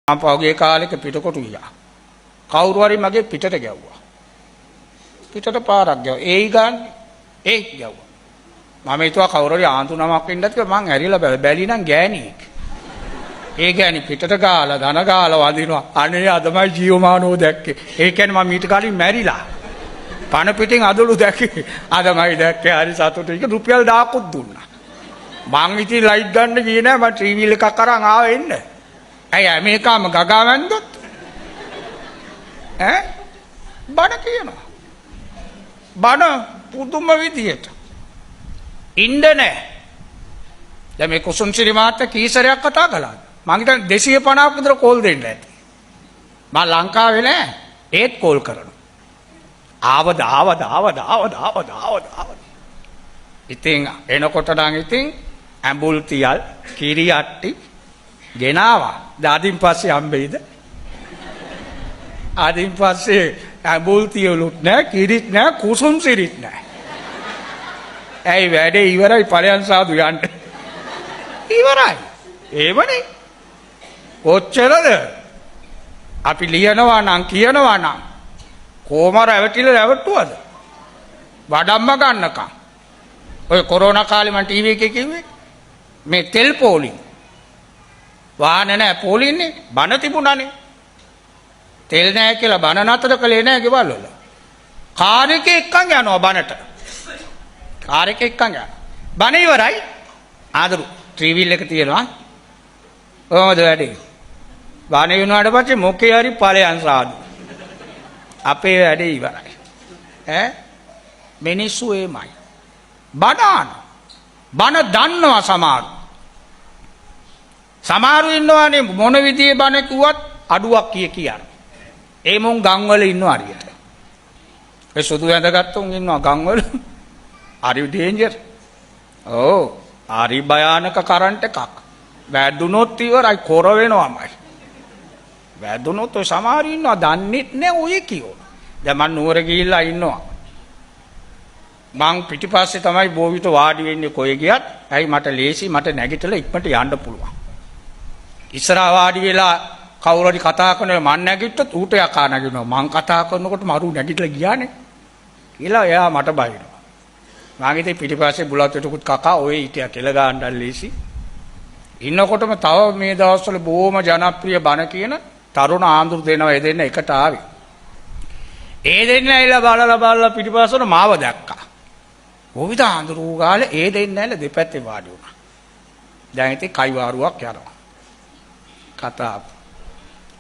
මම පහුගිය කාලෙක පිටකොටු ගියා. කවුරු හරි මගේ පිටට ගැව්වා. පිටට පාරක් ගැව්වා. ඒයි ගන්න ඒයි ගැව්වා. මම හිතුවා කවුරු හරි ආන්තු නමක් වෙන්නත් කියලා මං ඇරිලා බැලුවා. බැලි නම් ගෑණියෙක්. ඒ ගෑණි පිටට ගාලා ධන ගාලා වදිනවා. අනේ අදමයි ජීවමානව දැක්කේ. ඒ කියන්නේ මම ඊට කලින් මැරිලා. පණ පිටින් අදලු දැක්කේ. අදමයි දැක්කේ. හරි සතුටුයි. ඒක රුපියල් 1000කුත් දුන්නා. මං ඉතින් ලයිට් ගන්න ගියේ නෑ. මං ත්‍රිවීල් එකක් අරන් ආවා එන්න. ඇයි හැම එකම ගගා වැන්දොත්? ඈ බණ කියනවා. බණ පුදුම විදියට. ඉන්න නෑ. දැන් මේ කුසුම්සිරි මහත්තයා කී සැරයක් කතා කළාද? මං හිතන්නේ 250ක් විතර කෝල් දෙන්න ඇති. මං ලංකාවේ නෑ. ඒත් කෝල් කරනවා. ආවද ආවද ආවද ආවද ආවද ආවද ආවද. ඉතින් එනකොට නම් ඉතින් ඇඹුල් තියල් කිරි අට්ටි ගෙනාවා. දැන් අදින් පස්සේ හම්බෙයිද? අදින් පස්සේ ඇඹුල් තියලුත් නෑ, කිරිත් නෑ, කුසුම් සිරිත් නෑ. ඇයි වැඩේ ඉවරයි, ඵලයන් සාදු යන්න. ඉවරයි. ඒවනේ. කොච්චරද? අපි ලියනවා නම් කියනවා නම් කොහොම රැවටිලා රැවට්ටුවද? වඩම්ම ගන්නකම්. ඔය කොරෝනා කාලේ මං ටීවී එකේ කිව්වේ මේ තෙල් පෝලිං. වාහන නෑ පෝලින්නේ, බන තිබුණානේ. තෙල් නෑ කියලා බන නතර කළේ නෑ ගෙවල් වල. කාර් එකේ එක්කන් යනවා බනට. කාර් එකේ එක්කන් යනවා. බන ඉවරයි. ආදරු ත්‍රිවිල් එක තියෙනවා. කොහොමද වැඩේ? බන වෙනාට පස්සේ මොකේ හරි ඵලයන් සාදු. අපේ වැඩේ ඉවරයි. ඈ මිනිස්සු එමය. බන අහන. බන දන්නවා සමහරු. සමහරු ඉන්නවානේ මොන විදිහේ බන කිව්වත් අඩුවක් කිය කියන. ඒ මුන් ගම්වල ඉන්නවා හරියට. ඒ සුදු ඇඳගත්ත උන් ඉන්නවා ගම්වල. හරි ඩේන්ජර්. ඔව් හරි භයානක කරන්ට් එකක්. වැදුනොත් ඉවරයි, කොර වෙනවමයි. වැදුනොත් ඔය සමහරු ඉන්නවා දන්නෙත් නෑ ඔය කියෝ. දැන් මං නුවර ගිහිල්ලා ඉන්නවා. මං පිටිපස්සේ තමයි බෝවිත වාඩි වෙන්නේ කොහෙ ගියත්. ඇයි මට ලේසි, මට නැගිටලා ඉක්මනට යන්න පුළුවන්. ඉස්සරහා වාඩි වෙලා කවුරු හරි කතා කරනවා මං නැගිට්ටොත් ඌට යකා නැගිටිනවා. මං කතා කරනකොට මරු නැගිටලා ගියානේ කියලා එයා මට බයිනවා. මං ඉතින් පිටිපස්සේ බුලත් වෙටකුත් කකා ඔය හිටියා කෙල ගන්නන් ලේසි. ඉන්නකොටම තව මේ දවස්වල බොහොම ජනප්‍රිය බණ කියන තරුණ ආඳුරු දෙනවා. ඒ දෙන්න එකට ආවේ. ඒ දෙන්න ඇවිල්ලා බලලා බලලා පිටිපස්සට මාව දැක්කා. ගෝවිත ආඳුරු ගාලේ ඒ දෙන්න ඇවිල්ලා දෙපැත්තේ වාඩි වුණා. දැන් ඉතින් කයිවාරුවක් යනවා. කතාව.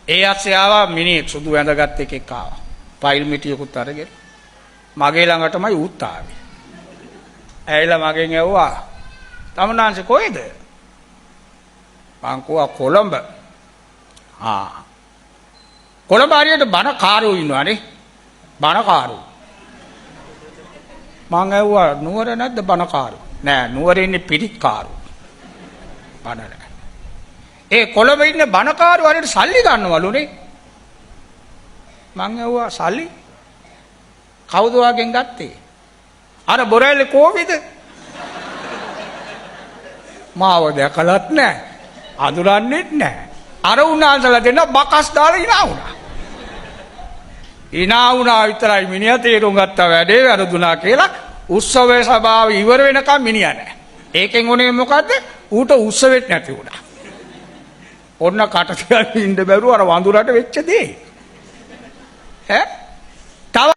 ඒ අස්සේ ආවා මිනිහෙක් සුදු ඇඳගත් එකෙක් ආවා. ෆයිල් මිටියකුත් අරගෙන මගේ ළඟටමයි ඌත් ආවේ. ඇවිල්ලා මගෙන් ඇහුවා "තමනාංශ කොහෙද?" මං කිව්වා කොළඹ. ආ. කොළඹ හරියට බණ කාරයෝ ඉන්නවනේ. බණ කාරයෝ. මං ඇහුවා නුවර නැද්ද බණ කාරයෝ? නෑ, නුවර ඉන්නේ පිරිත් කාරයෝ. බණ නෑ. ඒ කොළඹ ඉන්න බණ කාරයෝ හරියට සල්ලි ගන්නවලුනේ. මං ඇහුවා සල්ලි කවුද ඔයාගෙන් ගත්තේ? අර බොරැල්ලේ කෝවිද? මාව දැකලත් නෑ. අඳුරන්නෙත් නෑ. අර උන්වහන්සේලා දෙන්න බකස් දාලා හිනා වුණා. හිනා වුණා විතරයි මිනිහා තේරුම් ගත්තා වැඩේ වැරදුනා කියලා. උත්සවයේ සභාව ඉවර වෙනකම් මිනිහා නෑ. ඒකෙන් උනේ මොකද්ද? ඌට උත්සවෙත් නැති වුණා. ඔන්න කට තියන් ඉන්න බැරුව අර වඳුරට වෙච්ච දේ. ඈ